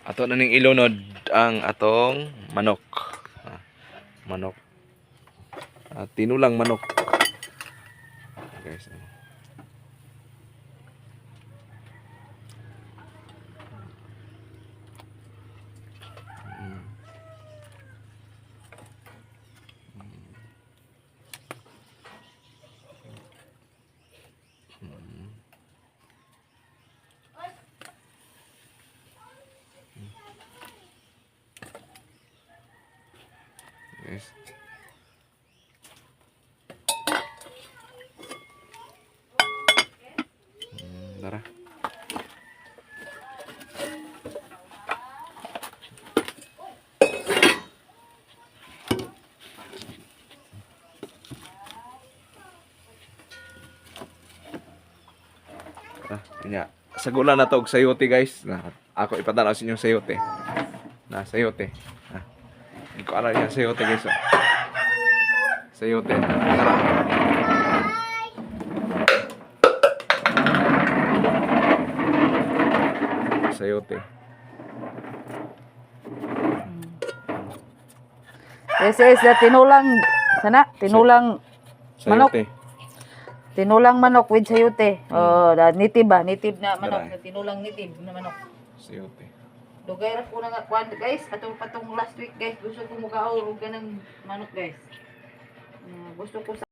Ato na ning ilunod ang atong manok. Ah, manok. Ah, tinulang manok. Guys. Ah. Guys. Tara. Tara, nya. Sagula na to og sayote, guys. Na ako ipatanaw sa inyong sayote. Na sayote. Na. Hindi ko alam yung sayote, guys. Oh. Sayote. Tara. Sayote. This is the tinulang sana, tinulang manok. Sayote. Tinulang manok with sayote. Oh, da native ba? Native na manok, Daray. Tinulang native na manok. Sayote. Dugay ra ko na nga kwan, guys, atong patong last week, guys, gusto ko mukaon og ganang manok, guys. Gusto ko sa